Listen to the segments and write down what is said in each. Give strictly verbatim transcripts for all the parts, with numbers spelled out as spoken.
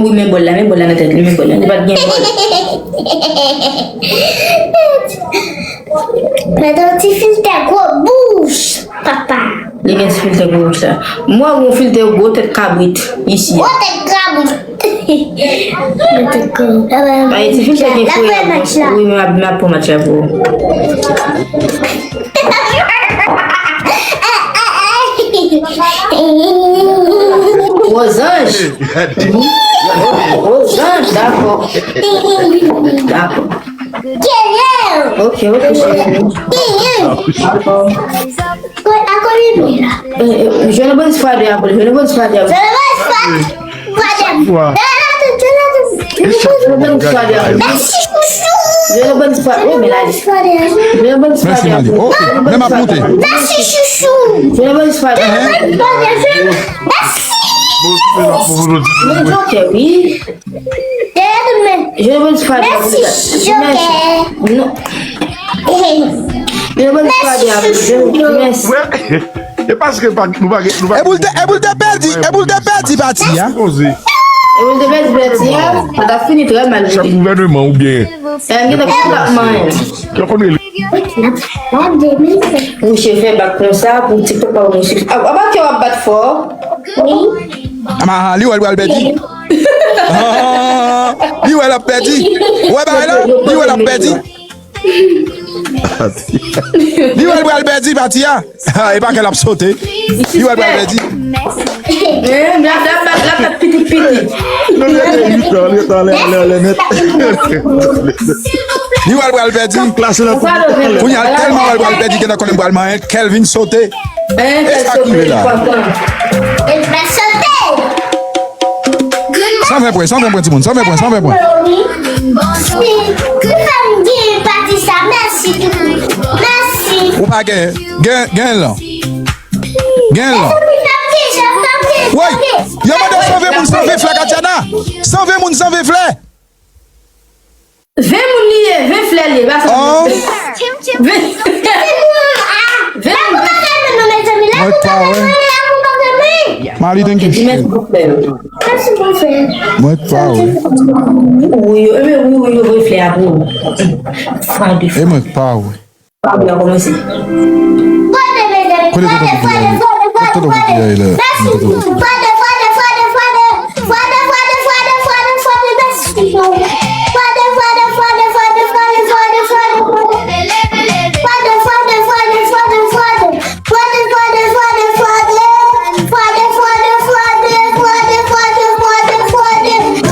Wi, men bòl la, men bòl la nan tèt li, men bòl la. Li pa t gen bòl. Mete yon ti filtè gwo bouch, papa. Li gen ti filtè gwo bouch la. Mwen, yon filtè gwo tèt kabrit, isi a. Gwo tèt kabrit. Gwo tèt kabrit. Ay, ti filtè gen fouye la. Wi, men ap, men ap pran match la pou ou. Wozanj. Wozanj, dakò. Dakò. Ok, ok, cheri. Dakò. Eh, eh, je ne brise pas de apple, je ne brise pas de apple. Chak fwa. E chak fwa m ap gade live. Mèsi, chouchou. Mèsi, Mali. Ok, men m ap moute. Mèsi, chouchou. Mèsi. Bon, se la pou jodi. Mèsi, Joker. Mèsi. Wè. E paske pa, nou pa gen, nou pa... E pou l te, e pou l te pèdi, e pou l te pèdi pati a. Sipoze. E pou l te pèdi pati a, sa t ap fini trè mal pou li. Chèf gouvènman oubyen... Eh, gen tan pou l ap manyen. Yo konn rele. Mouche fè bak konsa pou TikTok pa ban mouche. A, a pa kè w ap bat fò. Wi. Ama, li wè l pral pèdi. Ah, li wè l ap pèdi. Ou wè bagay la? Li wè l ap pèdi. Li wè l pral pèdi pati a. Ah, e pa kè l ap sote. Li wè l pral pèdi. Eh, la, la, la, la, la, piti, piti. Li wè l pral pèdi. Kounye a, tèlman wè l pral pèdi, gen nan konnen pral manyen, Kelvin sote. E sa k rive la? San ven pwen, san ven pwen, timoun, san ven pwen, san ven pwen. Ou pa gen, gen, gen lan. Gen lan. Woy, yo mande san ven moun, san ven flè, Katiana. San ven moun, san ven flè. Ven moun li ye, ven flè li ye, pa sa. Ven. Ven. Mwen pa wè. Mali, thank you, cheri. Mwen pa wè. Wi, wi, wi, wi, wi, flè a pou ou. E mwen pa wè. Kote, kote, kote, kote, kote, kote, kote, kote,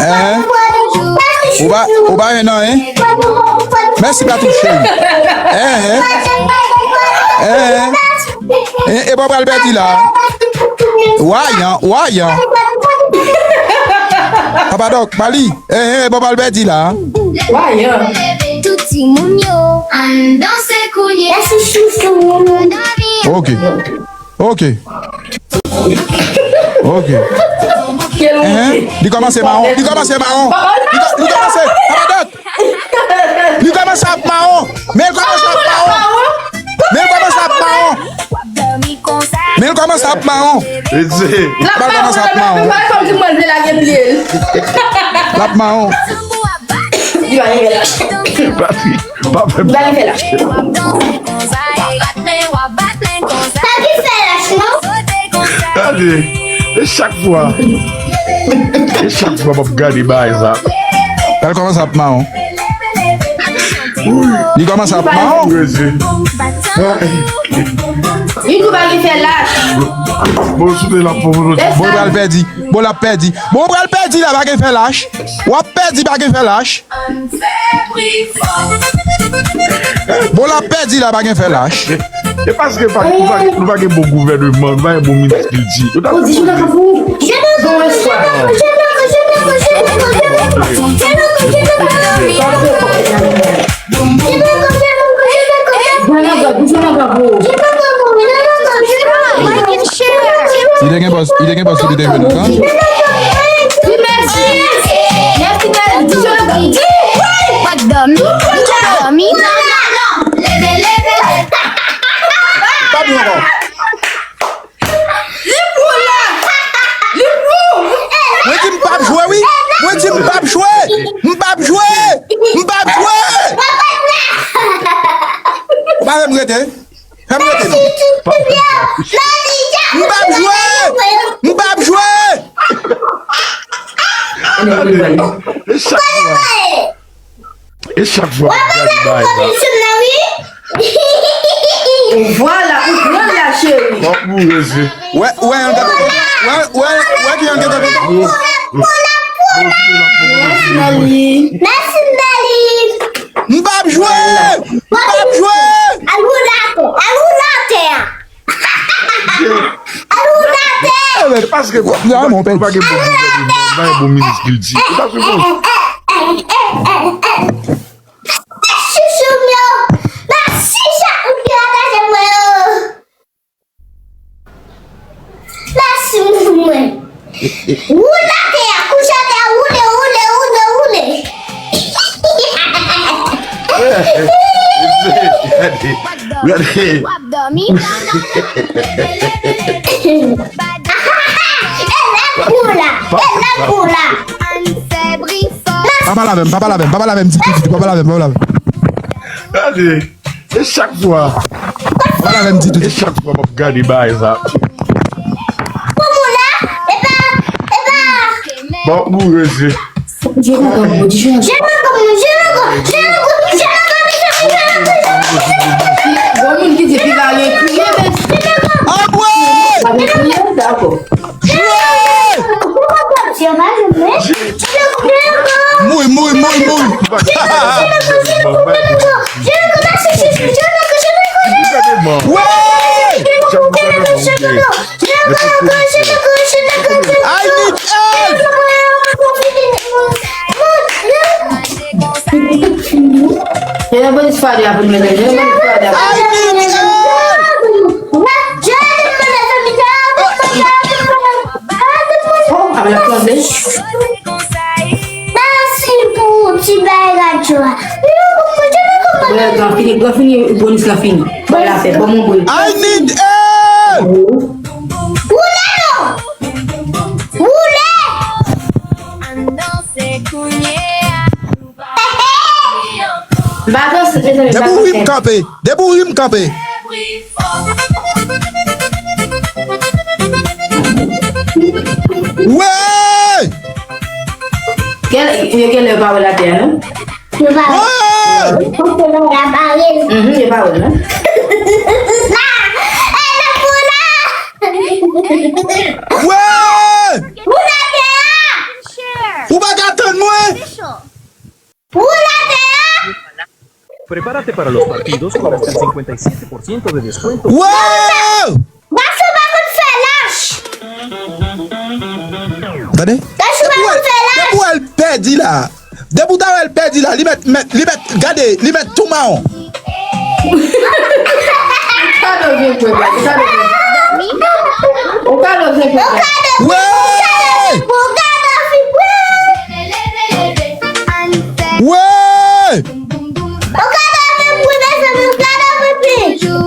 Hein? Ou pa, ou pa gen nan, hein? Mèsi, Patrick, cheri. Hein, hein? Hein, hein? E, e bò pral pèdi la. Wayan, wayan. Papa Doc, Mali. E, e bò pral pèdi la. Wayan. Tout timoun yo, ann danse kounye a. Ok. Ok. Ok. Hein? Li kòmanse mawon. Li kòmanse mawon. Li kò-, li kòmanse. Papa Doc. Li kòmanse ap mawon. Men l kòmanse ap mawon. Men l kòmanse ap mawon. Men l kòmanse ap mawon. L ap kòmanse ap mawon. L ap mawon. Li pa rive la. Papi, pa fè m. Li pa rive la. Sa ki fè lach, non? Gade, e chak fwa, e chak fwa m ap gade bagay sa. L kòmanse ap mawon. Li kòmanse ap mawon. Li tou pa gen fè lach. Bon, sou te la pou nou. Bon, pral pèdi. Bon, l ap pèdi. Bon, pral pèdi la, pa gen fè lach. W ap pèdi, pa gen fè lach. Bon, l ap pèdi la, pa gen fè lach. E paske pa, nou pa, nou pa gen bon gouvèneman, nou pa gen bon minis kilti. Yo ta... Li te gen pòs, li te gen pòs li te jwe nan kan. Pa byen ankò. Li pou la. Li pou. Mwen di m p ap jwe wi. M p ap jwe! M p ap jwe! Ou pa fè m rete? Fè m rete non. M p ap jwe! M p ap jwe! E chak fwa, e chak fwa m gade bagay sa. Vwala, ou pran la, cheri. Bon, pou reze. Wè, wè, yon gade. Wè, wè, wè, ki yon gade. Mèsi, Mèli. Mèsi, Mèli. M p ap jwe! M p ap jwe! Al woule atè, al woule atè a. Al woule atè. E paske nou pa gen bon, nou pa gen bon minis kilti. E paske bon. Chouchou m yo. Mèsi chak moun ki pataje mwen yo. Mèsi moun mwen. Woule atè a, kouche atè a, woule, woule, woule, woule. Gade, gade. W ap dòmi? E la pou la, e la pou la. Pa pale avè m, pa pale avè m, pa pale avè m ditou, ditou, pa pale avè m, pa pale avè m. Gade. E chak fwa. Pa pale avè m ditou. E chak fwa m ap gade bagay sa. Pou moun la, e pa, e pa. Bon, pou reze. Je m'en comme, je m'en comme, je m'en comme, je m'en comme. Bon moun ki di piga yo kriye, men. Anmwe! Pa gen kriye, dakò. Jwe! Mouy, mouy, mouy, mouy. Wè! I need help! Se yon polis fade a pou nou mete. Se yon polis fade a. I need help! Oh, avè la tonbe. Mèsi pou ti bay radyo a. Wè, gran fini, gran fini, polis la fini. Wè, la fè, bon, mon bon. I need help! Woule non! Woule! M pa danse, mezanmi, m pa danse. Depi w ri, m kanpe. Depi w ri, m kanpe. Wè! Kèl, yo genlè yo pa wè l atè a, non? Yo pa wè. Wè! Yo pa wè l. Mhm, yo pa wè l, non? La! E, la pou la! Wè! Ou atè a! Ou pa ka tann mwen? Ou atè a! Prepárate para los partidos con hasta el cincuenta y siete por ciento de descuento. Wow! Gason pa konn fè lach. Tande? Gason pa konn fè lach. Depi w wè l pèdi la. Depi w ta wè l pèdi la, li mèt, mèt, li mèt, gade, li mèt tou mawon. Ou ka love yon pwen, ou ka love yon pwen. Ou ka love yon pwen. Wè! Ou ka love yon pwen. Wè! Ou ka love yon pwen, mezanmi, ou ka love yon pwen.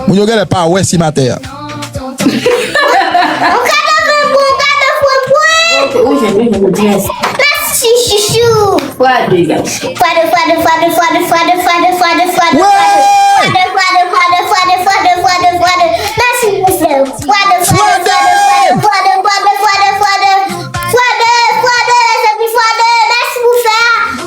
Moun yo genlè pa wè simatè a. Ou ka love yon pwen, ou ka love yon pwen. Ou jwenn, ou jwenn, ou jwenn. Mèsi, chouchou. Fwa de, guys. Fwa de, fwa de, fwa de, fwa de, fwa de, fwa de, fwa de, fwa de, fwa de. Fwa de, fwa de, fwa de, fwa de, fwa de, fwa de, fwa de. Mèsi pou frè. Fwa de, fwa de, fwa de, fwa de, fwa de, fwa de, fwa de, fwa de. Fwa de, fwa de, mezanmi, fwa de. Mèsi pou frè.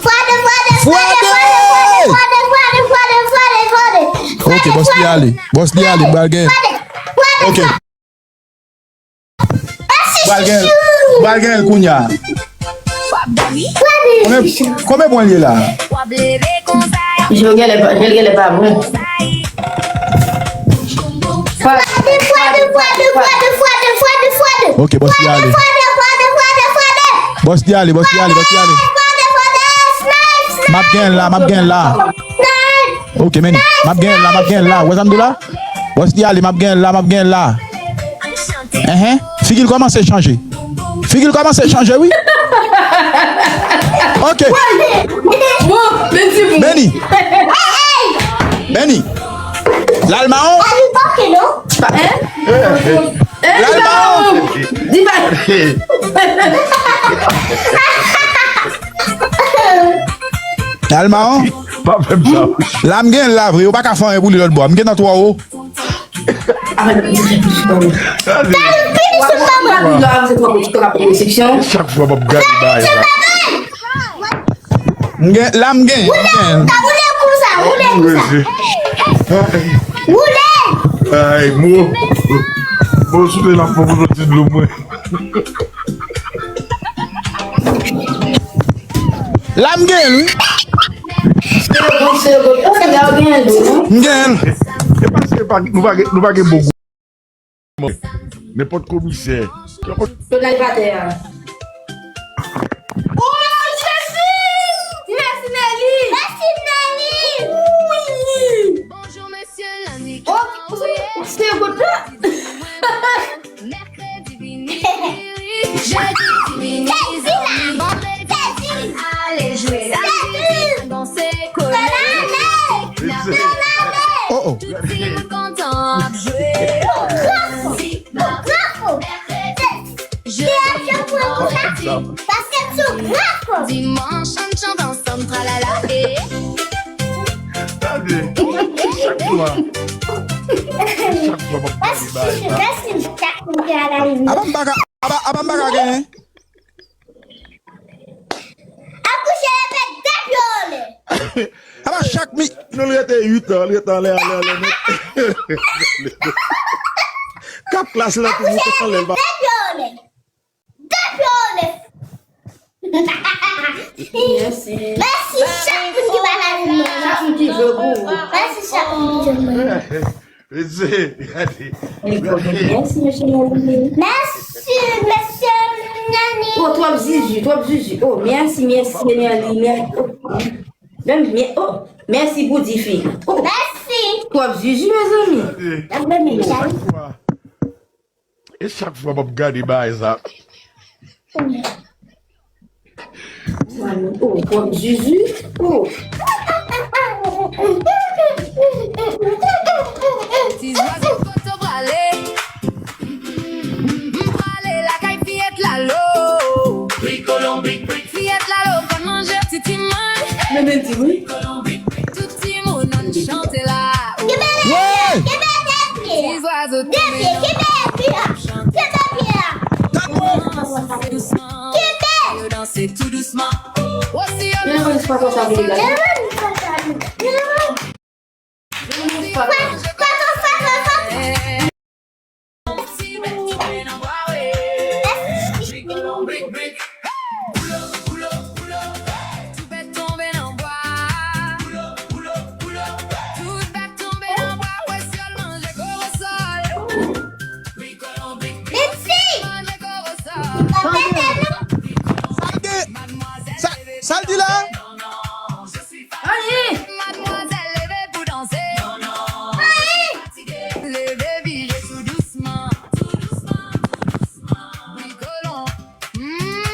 Fwa de, fwa de, fwa de, fwa de, fwa de, fwa de, fwa de, fwa de, fwa de, fwa de. Ok, bòs li ale. Bòs li ale, m pral gen. Fwa de, fwa de, fwa de. Ok. Pral gen, pral gen l kounye a. Konbyen, konbyen pwen l ye la? Jogèl pa, jogèl pa bon. Fwa de, fwa de, fwa de, fwa de, fwa de, fwa de, fwa de. Ok, bòs li ale. Fwa de, fwa de, fwa de, fwa de, fwa de. Bòs li ale, bòs li ale, bòs li ale. Fwa de, fwa de, fwa de, snipe, snipe. M ap gen l la, m ap gen l la. Snipe. Ok, men, m ap gen l la, m ap gen l la. Ou wè sa m di w la? Bòs li ale, m ap gen l la, m ap gen l la. Enhen. Figi l kòmanse chanje. Figi l kòmanse chanje, wi. Ok. Bon, men ti moun. Benny. Benny. L al mawon. Pa, hein? L al mawon. Di pa. Alma, oh. Pa fè m sa. La m gen la vre, yo pa ka fè anyen pou li lòt bò. M gen nan twò wo. Gade. Fini sou mwen, mwen. Chak fwa m ap gade bagay sa. M gen, la m gen, m gen. Woule konsa, woule konsa. Woule. Ay, mo. Mo, sou te la fò pou soti dlo mwen. La m gen l, wi. M gen l. E pa se pa, nou pa gen, nou pa gen bon gou. Nenpòt komisè. Yo n al pa tè a. Oh, mèsi, Jezi! Mèsi, Nelly! Mèsi, Nelly! Wi! Bonjou, mesye Lani. Oh, se gout la! Mèkredi vini, jedi vini, zanmi, vandredi ale jwe, samdi danse, kole, n ap fè la fèt. Oh, oh. Tout timoun kontan ap jwe. Bravo! Bravo! Jedi, vandredi, dimanch, ann chante ansanm, tralala, e. Tande, chak fwa. Chak fwa m ap gade bagay sa. Apa m pa ka, apa, apa m pa ka genyen? Akouche leve de pye anlè. Apa chak mi... Non, li rete uit an, li rete anlè, anlè, anlè nèt. Kat klas la tou moute anlè, l pa... Akouche leve de pye anlè. De pye anlè. Mèsi. Mèsi chak moun ki pataje mwen. Chak moun ki jwe pou ou. Mèsi chak moun ki jwe mwen. Mesye, gade. Mèsi, mesye Nani. Mèsi, mesye Nani. Oh, twòp zuzu, twòp zuzu. Oh, mèsi, mèsi, Nani, mèsi. Oh, menm, mè-, oh, mèsi pou dife. Oh. Mèsi. Twòp zuzu, mezanmi. Gade. Gade, men, chak fwa. E chak fwa m ap gade bagay sa. Oh, twòp zuzu. Oh. Ti zwazo kote w prale? M prale lakay fiyèt Lalo. Fiyèt Lalo konn manje ti timoun. Men, men, di wi. Tout timoun ann chante la. Kenbe de pye, kenbe de pye. Ti zwazo de pye, kenbe pye a, kenbe pye a. Kenbe. Yo danse tou dousman. Osi yo danse tou dousman. Kenbe. Kenbe. Kenbe. Tout bèt tonbe nan bwa. Tout bèt tonbe nan bwa. Wè syèl manje korosòl. Mèsi. Manje korosòl. Sa l di la? Anyen. Madmwazèl leve pou danse. Anyen. Leve vire tou dousman. Wi, kolon. Mm.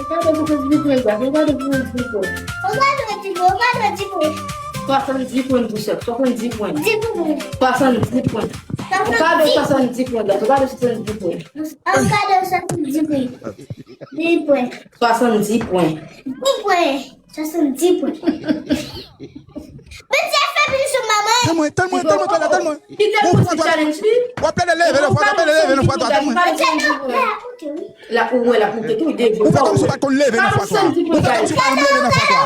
Gade pou fè di pwen, gade, gade pou fè di pwen. Gade pou fè di pwen, gade pou fè di pwen. Swasanndis pwen pou sèt, swasanndis pwen. Dis pwen. Swasanndis pwen. Ou ka de swasanndis pwen, gade, ou ka de swasanndis pwen. Ou ka de swasanndis pwen. Dis pwen. Swasanndis pwen. Dis pwen. Swasanndis pwen. Mesye, fè plis sou manman. Tann mwen, tann mwen, tann mwen, tann mwen. Kite pou ti challenge li. W ap plede leve nan fwa, w ap plede leve nan fwa, tann mwen. La, ou wè, la, ou te tou, de jou. Ou fè kòmsi w pa t konn leve nan fwa, twa. Ou fè kòmsi w pa t konn leve nan fwa, twa.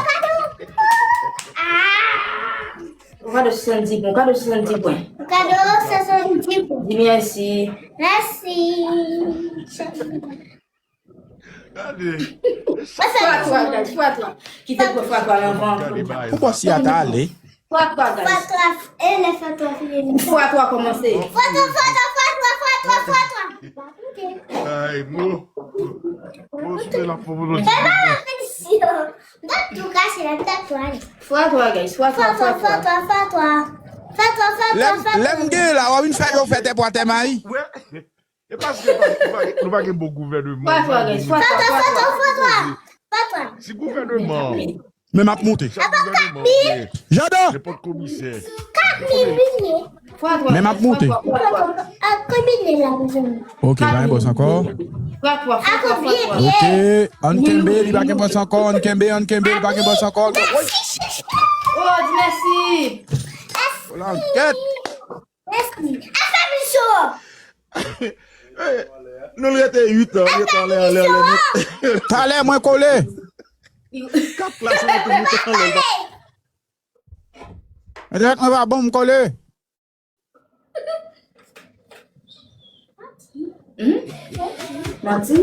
Ou ka de swasanndis pwen, ou ka de swasanndis pwen. Ou ka de swasanndis pwen. Di mèsi. Mèsi. Gade. Fwa twa, guys, fwa twa. Kite pou fwa twa nan van. Gade bagay sa. Pou bòs ya ta ale. Fwa twa, guys. Fwa twa, e lè fwa twa fini. Fwa twa kòmanse. Fwa twa, fwa twa, fwa twa, fwa twa, fwa twa. Ay, mo. Mo, sou te la pou nou. Fè pa repetisyon. M ap tou kache la, m t ap tou ale. Fwa twa, guys, fwa twa, fwa twa. Fwa twa, fwa twa, fwa twa. Fwa twa, fwa twa, fwa twa. Lè m, lè m gen la, w ap vin fè yo fè tè pwa tè mayi. Wè. E paske pa, nou pa, nou pa gen bon gouvèneman. Fwa twa, guys, fwa twa, fwa twa, fwa twa. Fwa twa. Si gouvèneman an, Men m ap moute. Jada! Nenpòt komisè. Men m ap moute. Ok, pa gen bòs ankò. Ok, ann kenbe, li pa gen bòs ankò, ann kenbe, ann kenbe, li pa gen bòs ankò. Oh, di mèsi. Hola, kèt. Mèsi. Afè misyon. Nou rete uit an, li rete anlè, anlè, anlè nèt. Talè mwen kole. K ap klase nan tou moute anlè. Mwen pa bon, m kole. Hmm? Manti?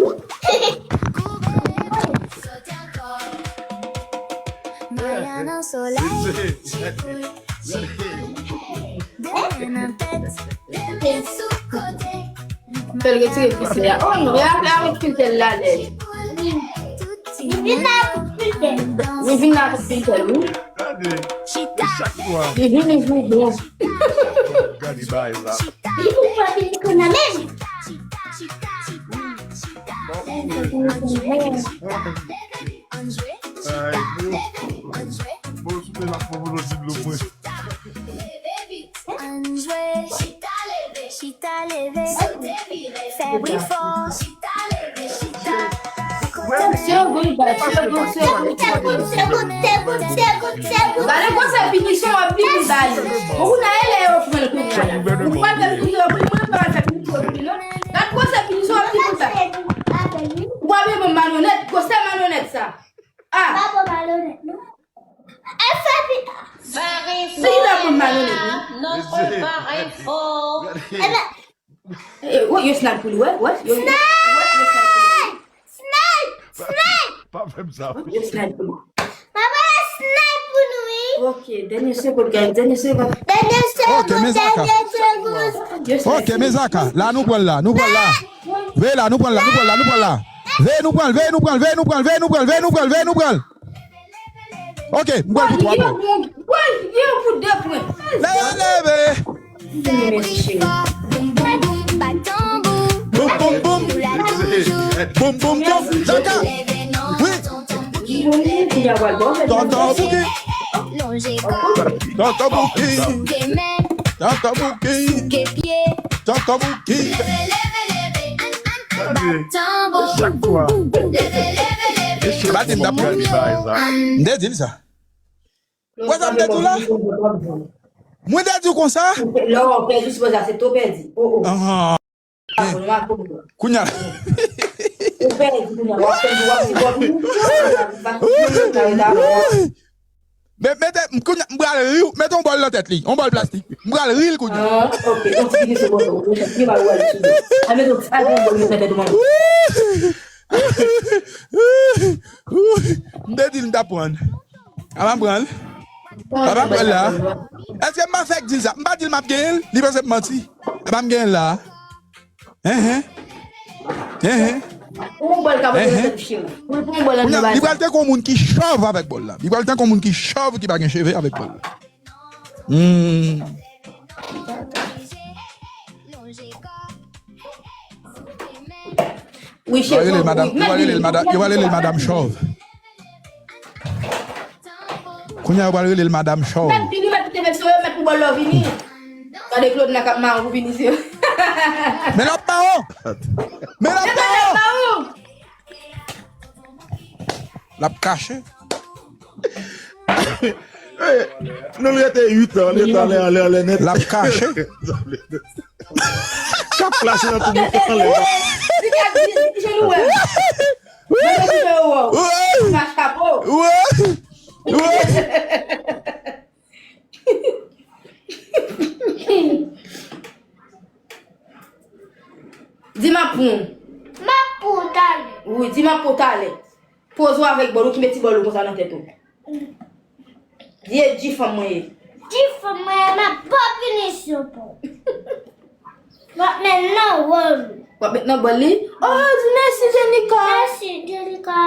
Maya nan solèy. Demen nan tèt. Fè l retire filtè a. Oh non, e apre avèk filtè l la lè. Li vin la avèk filtè. Li vin la avèk filtè, wi. Gade. E chak fwa. Li vin, li vin bon. Gade bagay sa. Li pou fè vin konnen menm. Ay, bon. Bon, sou te la fò pou nou di dlo mwen. Ann jwe, chita leve, chita leve, sote vire, fè bri fò, chita leve, chita. Segonn, segonn, segonn, segonn, segonn, segonn. Gade gwosè pinisyon w ap vin bay. Bon, ou nan elè yo pran l kounye a la. Ou pral fè pinisyon, ou pral fè pinisyon, non? Gade gwosè pinisyon w ap vin bay. Ou ap vin bon malonèt, gwosè malonèt sa. Ah. Pa bon malonèt, non. Efe pi. Parèy fò, notre parèy fò. Ebyen. Eh, wè, yo snipe pou li, wè, wè. Yo, yo, wè, yo snipe pou li. Snipe! Snipe! Pa fè m sa. Wè, yo snipe pou li. Papa, snipe pou nou, wi. Ok, dènye segonn, guys, dènye segonn. Dènye segonn, dènye segonn. Ok, men Zaka, la nou pran l la, nou pran l la. Veye la, nou pran l la, nou pran l la, nou pran l la. Veye nou pran l, veye nou pran l, veye nou pran l, veye nou pran l, veye nou pran l, veye nou pran l. Ok, m pral pou twa pwen. Woy, yon pou de pwen. Leve, leve. Fè bri fò, boum, boum, boum, bat tanbou. Boum, boum, boum. Boum, boum, boum. Zaka. Wi. Tonton Bouki. Lonje kò. Tonton Bouki. Souke men. Tonton Bouki. Souke pye. Tonton Bouki. Leve, leve, leve. Ann, ann, ann, bat tanbou. Chak fwa. Leve, leve, leve. Bat m t ap pran. M te di l sa. Wè sa m te di w la? Mwen te di w konsa? Lè w pèdi, sipoze se to pèdi. Oh, oh. Ahan. Kounye a. Ou pèdi kounye a. W ap pèdi, w ap sipòte. Men, mete, kounye a, m pral ri w. Mete yon bòl nan tèt li. Yon bòl plastik. M pral ri l kounye a. Ah, ok. Yon ti pinisyon konsa. Yon ti pinisyon konsa. A, mete yon ti bòl nan tèt ou, man. M te di l m t ap pran. A pa m pran l. A pa m pran l la. Èske m pa fèk di l sa? M pa di l m ap genyen l? Li panse m manti. A pa m genyen l la. Hein, hein. Hein, hein. Ou bòl ka pote nan tèt cheri. Ou pran bòl nan. Kounye a, li pral tankou yon moun ki chòv avèk bòl la. Li pral tankou yon moun ki chòv ki pa gen cheve avèk bòl la. Hmm. Wi, yo va rele l madam, yo va rele l madam, yo va rele l madam chòv. Kounye a, yo pral rele l madam chòv. Mèt vini, mèt kite vèso yo, mèt pou bòl la vini. Gade Claude nan k ap mawon pou pinisyon. Men l ap mawon. Men l ap mawon. L ap kache. Eh, nou rete uit an, li rete anlè, anlè, anlè nèt. L ap kache. K ap klase nan tou bout anlè. Li ka di, di je nou wè. Mwen te di je ou wè. Ou pa chapo. Di m ap pran w. M ap pran w talè. Wi, di m ap pran w talè. Poze w avèk bòl ou, kenbe ti bòl ou konsa nan tèt ou. Di e di fanm mwen ye. Di fanm mwen ye, m ap ba w pinisyon pou. M ap met nan wòl ou. W ap met nan bòl li? Oh, di mèsi, Jenika. Mèsi, Jenika.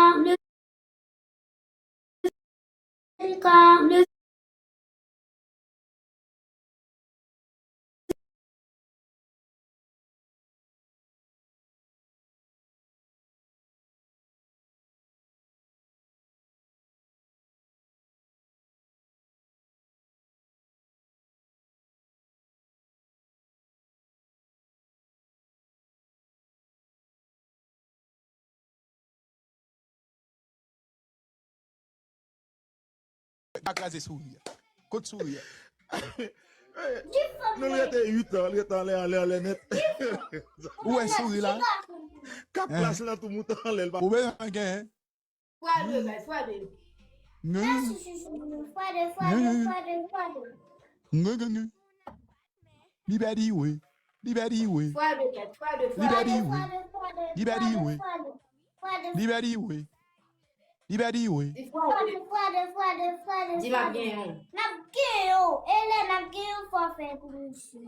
Li pa kraze souri a. Kot souri a? Nou rete uit an, li rete anlè, anlè, anlè nèt. Ou wè souri la? K ap plas lan tou moute anlè, l pa. Ou bezwen genyen. Fwa de, guys, fwa de. Mèsi, chouchou. Fwa de, fwa de, fwa de, fwa de. Nge, nge, nge. Li pèdi wi. Li pèdi wi. Fwa de, guys, fwa de, fwa de. Li pèdi wi. Li pèdi wi. Li pèdi wi. Li pèdi wi. Fwa de, fwa de, fwa de, fwa de. Di m ap genyen. M ap genyen. E lè m ap genyen, fò fè pou misye.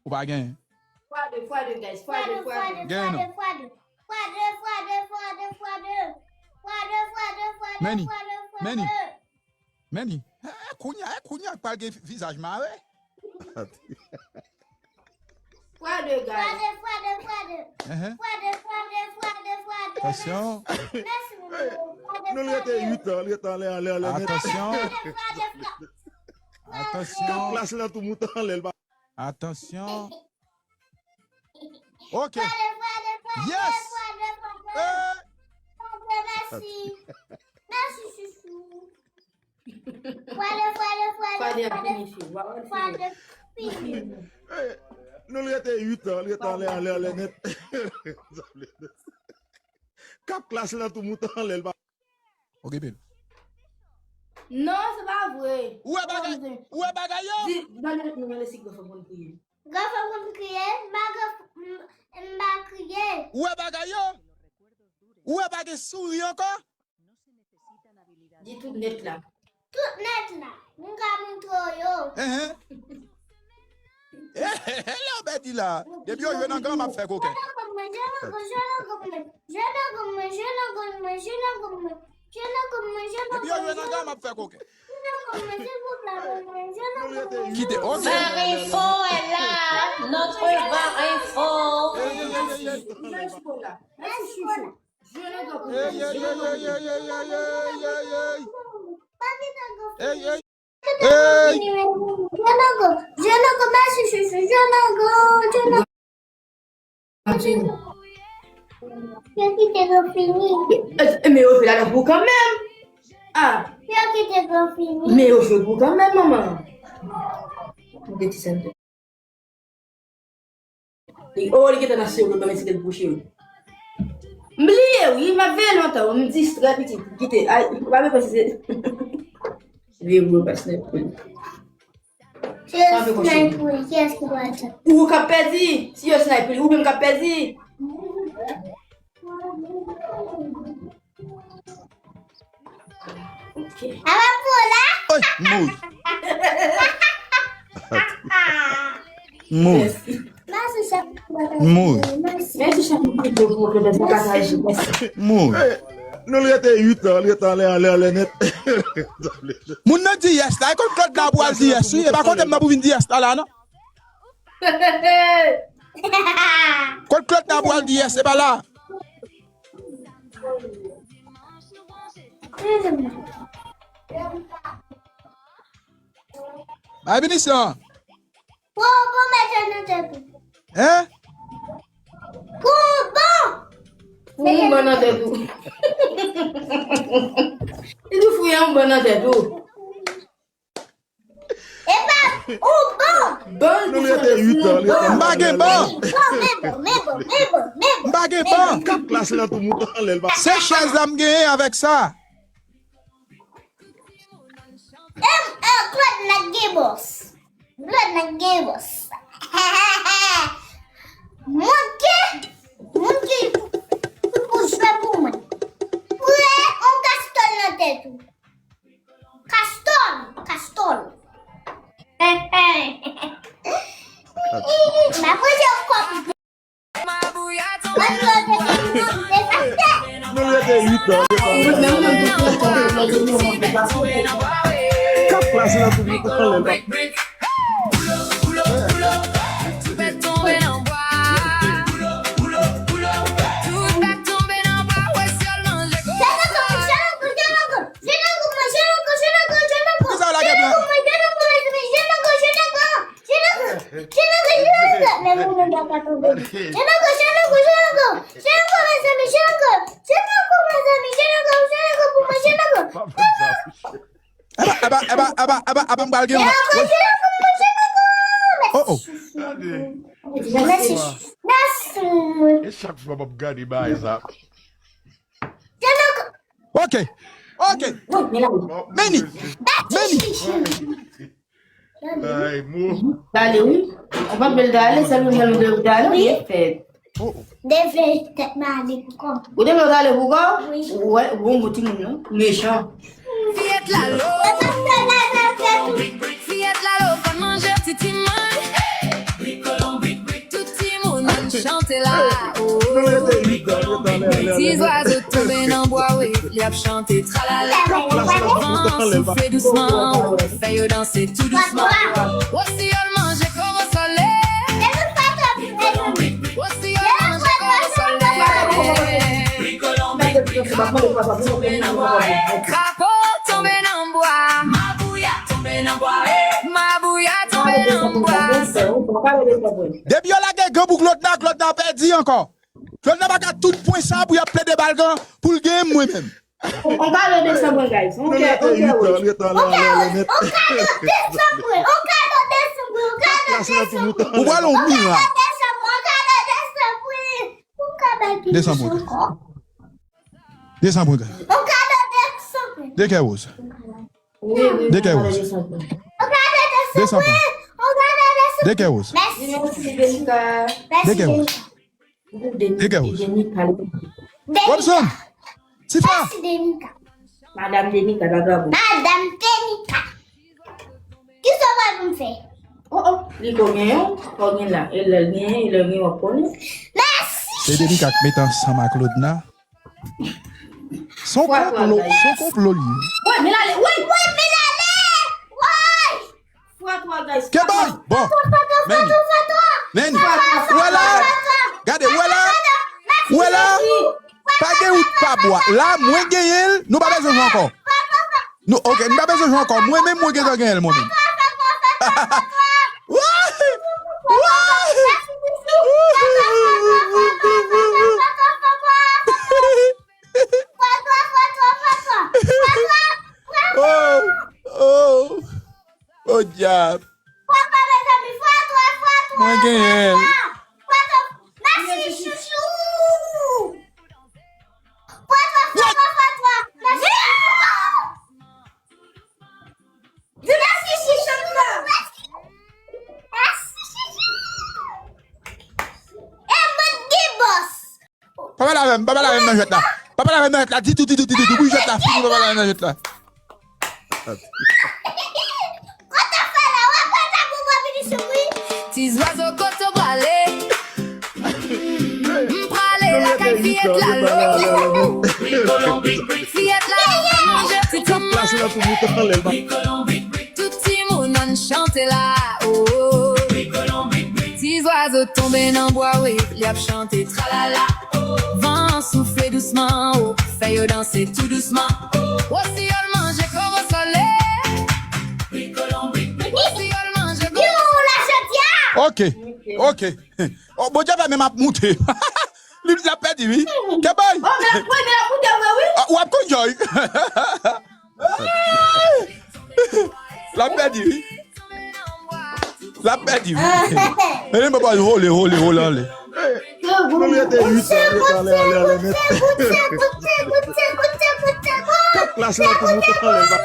Ou pa genyen. Fwa de, fwa de, guys. Fwa de, fwa de. Genyen non. Fwa de, fwa de, fwa de, fwa de, fwa de, fwa de. Fwa de, fwa de, fwa de, fwa de, fwa de. Meni, meni. Meni. Eh, kounye a, eh, kounye a k pral gen vizaj mare. Fwa de, guys. Fwa de, fwa de, fwa de. Enhen. Fwa de, fwa de, fwa de, fwa de. Atansyon. Mèsi, mèsi, mèsi. Fwa de, fwa de. Nou rete uit an, li rete anlè, anlè, anlè nèt. Atansyon. Fwa de, fwa de, fwa de. Atansyon. K ap plas lan tou moute anlè, l pa. Atansyon. Ok. Yes. Eh. Mèsi. Mèsi, chouchou. Fwa de, fwa de, fwa de, fwa de. Fwa de ap fini, fi. Fwa de fini. Eh, nou rete uit an, li rete anlè, anlè, anlè nèt. K ap plas lan tou moute anlè, l pa. Okipe l. Non, se pa vre. Ou wè bagay, ou wè bagay yo? Di, mande, mande si granfrè m konn kriye. Granfrè m konn kriye, m pa gran, m, m pa kriye. Ou wè bagay yo? Ou wè pa gen souri ankò? Di tout nèt la. Tout nèt la. M ka montre w yo. Enhen. Lè w pèdi la. Depi yo jwe nan gang, m ap fè koken. Depi yo jwe nan gang, m ap fè koken. Kite, ok. Bar Info est là, notre Bar Info. Ey, ey, ey, ey, ey, ey, ey, ey, ey, ey, ey. Ey, ey. Ey. Yo kite yo fini. E, e, men yo fè ladan pou kanmenm. Ah. Yo kite yo fini. Men yo fè pou kanmenm, manman. Gade ti sèn. Li, oh, li gentan nan sero, ban m eseye l pou cheri. M bliye, wi, m ap veye lontan, m distrè pitit. Kite, ay, ou pa bezwen si se. Veye pou yo pa snap pou li. Se snipe pou li, kiyès ki pral sa? Ou k ap pèdi, si yo snipe pou li, ou menm k ap pèdi. Ok. Apa pou la? Oy, mouri. Mouri. Mèsi, chèf. Mouri. Mèsi, chèf. Mouri. Nou rete uit an, rete anlè, anlè, anlè nèt. Moun nan di yes la, e kot Claude la pou al di yes, wi, e pa kote m nan pou vin di yes la, la, non. Kot Claude la pou al di yes, e pa la. Bay pinisyon. Pou bon mete nan tèt ou. Hein? Pou bon. Pou bon nan tèt ou. Li di fouye yon bon nan tèt ou. Epa, ou bon. Bon, nou rete uit an, li rete. M pa gen bon. Bon, men bon, men bon, men bon, men bon. M pa gen bon. K ap plas lan tou mouton anlè l pa. Se chèz la m genyen avèk sa. Em, eh, Claude Nèg gen bòs. Claude Nèg gen bòs. Monte, monte pou jwe pou mwen. Prè, on kastòl nan tèt ou. Kastòl, kastòl. M ap manje yon kòb. Nou rete uit an. K ap plas lan tou mouton anlè l pa. Kisa w lage blan? Aba, aba, aba, aba, aba, aba, m pral gen yon. Oh, oh. Mèsi. Mèsi. E chak fwa m ap gade bagay sa. Ok. Ok. Meni. Meni. Ay, mo. Dale, wi. Ou pa bèl dale, sèl mwen dale, dale, wi. Fèt. Deve tèt male pou kò. Ou te vle dale pou kò? Wi. Ou wè, bon, bon timoun, non? Mechan. Fiyèt Lalo. Fiyèt Lalo konn manje ti timoun. Tout timoun ap chante la. Oh. Ti zwazo tonbe nan bwa, wi, li ap chante tralala. Van an soufle dousman, fè yo danse tou dousman. Wosiyòl manje kowosole. Wosiyòl manje kowosole. Krapo tonbe nan bwa. Mabouya tonbe nan bwa. Mabouya tonbe nan bwa. Depi yo lage gan pou Claude la, Claude la pèdi ankò. Claude la pa ka tout pwen sa pou y ap plede ba l gan pou l genyen mwen menm. On kado de san pwen, guys. On kè, on kè wòch. On kado de san pwen. On kado de san pwen. On kado de san pwen. Ou pral on mirak. On kado de san pwen. On kado de san pwen. On kado de san pwen. De san pwen, guys. On kado de san pwen. De kè wòch. De kè wòch. On kado de san pwen. De san pwen. On kado de san pwen. De kè wòch. Mèsi. De kè wòch. Degè wòch. Robson. Tifa. Mèsi, Denika. Madam Denika, ta dwa bon. Madam Denika. Kisa w pral pou m fè? Oh, oh. Li ko gen yon, ko gen la. E lè l gen, e lè l gen, w ap konnen. Mèsi. Se Denika k met ansanm ak Lodna. Son konplo, son konplo li ye. Woy, men l ale, woy, woy, men l ale. Woy. Fwa twa, guys. Ke bay! Bon. Men. Men. Ou wè la? Gade, ou wè la? Ou wè la? Pa gen wout pa bwa. La, mwen genyen l, nou pa bezwen jwe ankò. Nou, ok, nou pa bezwen jwe ankò. Mwen menm, mwen gentan genyen l, mwen menm. Woy! Woy! Oh, oh, oh, dyab. Fwa twa, mezanmi, fwa twa, fwa twa, mwen genyen l. Fwa twa. Mèsi, chouchou. Fwa twa, fwa twa, fwa twa. Mèsi. Mèsi, chouchou. Mèsi, chouchou. E mwen ki bòs. Pa pale avè m, pa pale avè m nan jwèt la. Pa pale avè m nan jwèt la, ditou, ditou, ditou, ditou. Wi, jwèt la fini, pa pale avè m nan jwèt la. Kote fè la, wè kote pou mwen vini sou wi. Ti zwazo kote w prale. M prale lakay fiyèt Lalo. Fiyèt Lalo manje ti timoun. Tout timoun ann chante la, oh. Ti zwazo tonbe nan bwa, wi, li ap chante tralala. Van an soufle dousman, oh, fè yo danse tou dousman. Wosiyòl manje kowosole. Wosiyòl manje kowosole. Ok, ok. Oh, Bondye fè men m ap moute. Li l ap pèdi, wi. Ke bay. Oh, men, wi, men ap moute vre, wi. Ah, w ap konn jòy. L ap pèdi, wi. L ap pèdi, wi. Men li papa vole, vole, vole anlè. Mwen mete uit an, ale, ale, ale, net. Kat plas la pou moute anlè.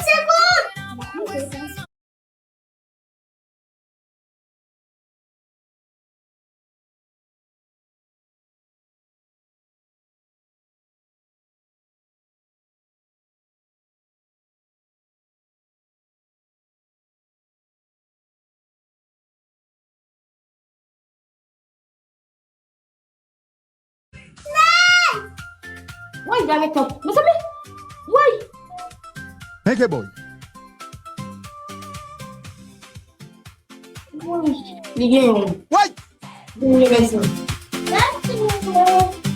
Woy, gade tan. Mezanmi. Woy. Men ke boy. Woy. Li gen yon. Woy. Li gen yon. Mèsi.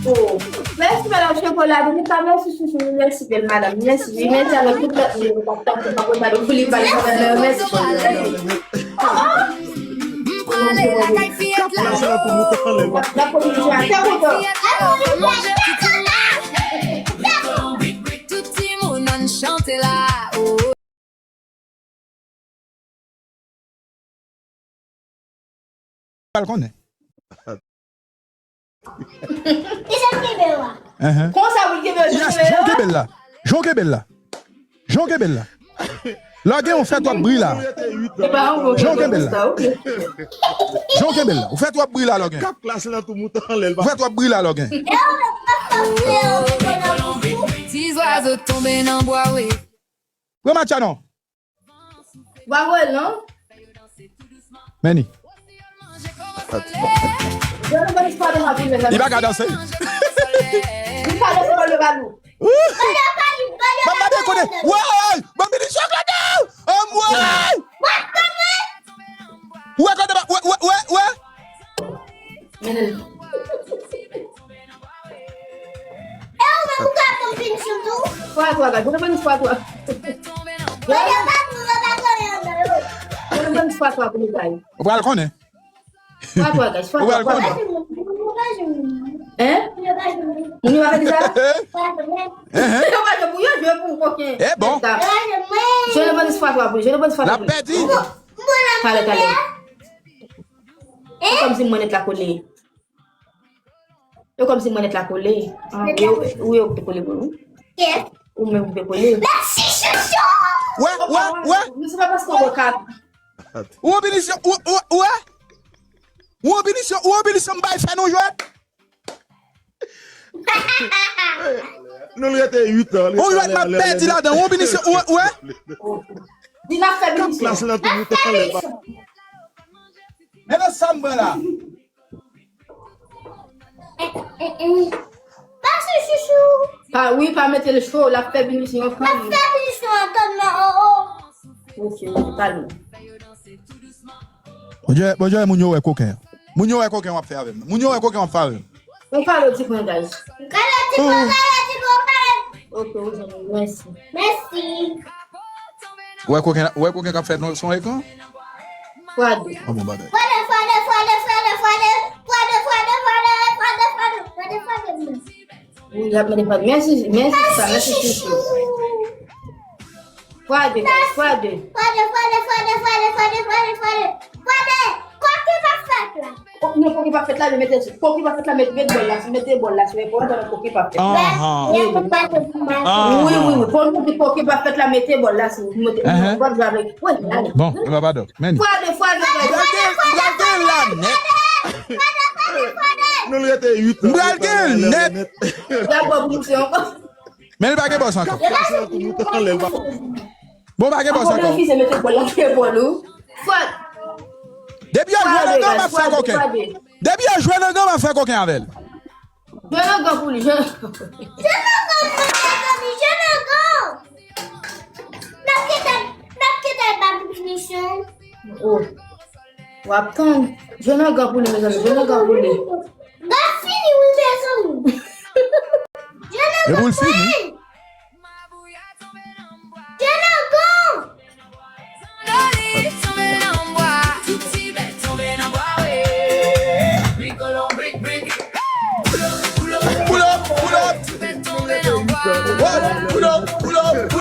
Oh. Mèsi, madam Chocolat. Mèsi, chouchou. Mèsi, bèl madam. Mèsi. Mèsi avèk tout lòt moun ki t ap tann pou pa konn pou li pale. Mèsi. M prale lakay fiyèt la. Tout timoun ann chante la. Oh. Pral konnen. Kisa m kenbe w a? Enhen. Konsa pou l kenbe l. Yes, jan w kenbe l la. Jan w kenbe l la. Jan w kenbe l la. Lògen, ou fè twòp bri la. Jan w kenbe l la. Jan w kenbe l la. Ou fè twòp bri la, Lògen. Kap klas lan tou mouton anlè l. Ou fè twòp bri la, Lògen. Ti zwazo tonbe nan bwa, wi. Pran match la non. Bravo, non? Meni. Li pa ka danse. Li pa danse, ban le balon. Ban m gade kote. Woy! Ban m vini chòk la non! Anmwey! Ou wè kote ba, wè, wè, wè, wè! Mennen l. E ou menm ou ka pran pinition tou? Twa twa, guys. Mwen te pran twa twa. Mwen te pa pran, mwen pa konnen andan yo. Mwen te pran twa twa pou nou, guys. Ou pral konnen. Twa twa, guys. Twa twa, twa twa. Hein? Moun yo pa fè sa? Yo pa jwe pou yo, jwe pou koken. E bon. Je ne pense pas twa pou, je ne pense pas twa pou. L ap pèdi. Talè, talè. E kòmsi mwen nèt la kole. E kòmsi mwen nèt la kole. Ah, ou, ou, ou te kole pou nou. Ou menm ou te kole. Mèsi, chouchou! Wè, wè, wè. Nou se pa paske ou ka. Ou an pinisyon, ou, ou, ou wè? Ou an pinisyon, ou an pinisyon, m bay fè nou jwèt. Nou rete uit an. Ou jwèt m ap pèdi ladan. Ou an pinisyon, ou, ou wè? Di n ap fè pinisyon. Klas lan tou mouton anlè. Men nan sa m pran la. Pase chouchou. Pa, wi, pa mete l cho, l ap fè pinisyon. L ap fè pinisyon, atann non, oh, oh. Ok, ok, kalme. Bonjou, bonjou, moun yo wè koken. Moun yo wè koken w ap fè avè m. Moun yo wè koken w ap fè avè m. Ou pale di pran, guys. Ou pale di pran, ou pale di pran, ou pale. Ok, ou jwenn, mèsi. Mèsi. Ou wè koken, ou wè koken k ap fèt nan, sou ekran? Fwa de. Ah bon, bagay. Fwa de, fwa de, fwa de, fwa de, fwa de. Fwa de, fwa de, fwa de, fwa de, fwa de, fwa de, fwa de. Wi, y ap mande fwa de. Mèsi, mèsi, sista, mèsi, chouchou. Fwa de, guys, fwa de. Fwa de, fwa de, fwa de, fwa de, fwa de, fwa de, fwa de. Fwa de. Koki pa fèt la. Ko-, non, koki pa fèt la, li mete, koki pa fèt la, mete, mete bòl la, mete bòl la sou epòl, pandan koki pa fèt. Ahan. Wi, wi, wi. Pou nou di koki pa fèt la, mete bòl la sou, mete, mete bòl la. Wi, ale. Bon, e pa padon. Men. Fwa de, fwa de, fwa de. M pral gen, m pral gen la nèt. Nou rete uit an. M pral gen nèt. Dabò pou misye ankò. Men li pa gen bòs ankò. Bon, pa gen bòs ankò. Refize mete bòl la, se bòl ou. Fwa. Depi yo jwe nan gang, m ap fè koken. Depi yo jwe nan gang, m ap fè koken avè l. Jwe nan gang pou li, jwe nan gang. Jwe nan gang pou li, mezanmi, jwe nan gang. N ap kite, n ap kite l ba pinisyon. Oh. W ap tann. Jwe nan gang pou li, mezanmi, jwe nan gang pou li. Gang fini, wi, mezanmi. Jwe nan gang pou li. Jwe nan gang. Pull up, pull up. Pull up, pull up.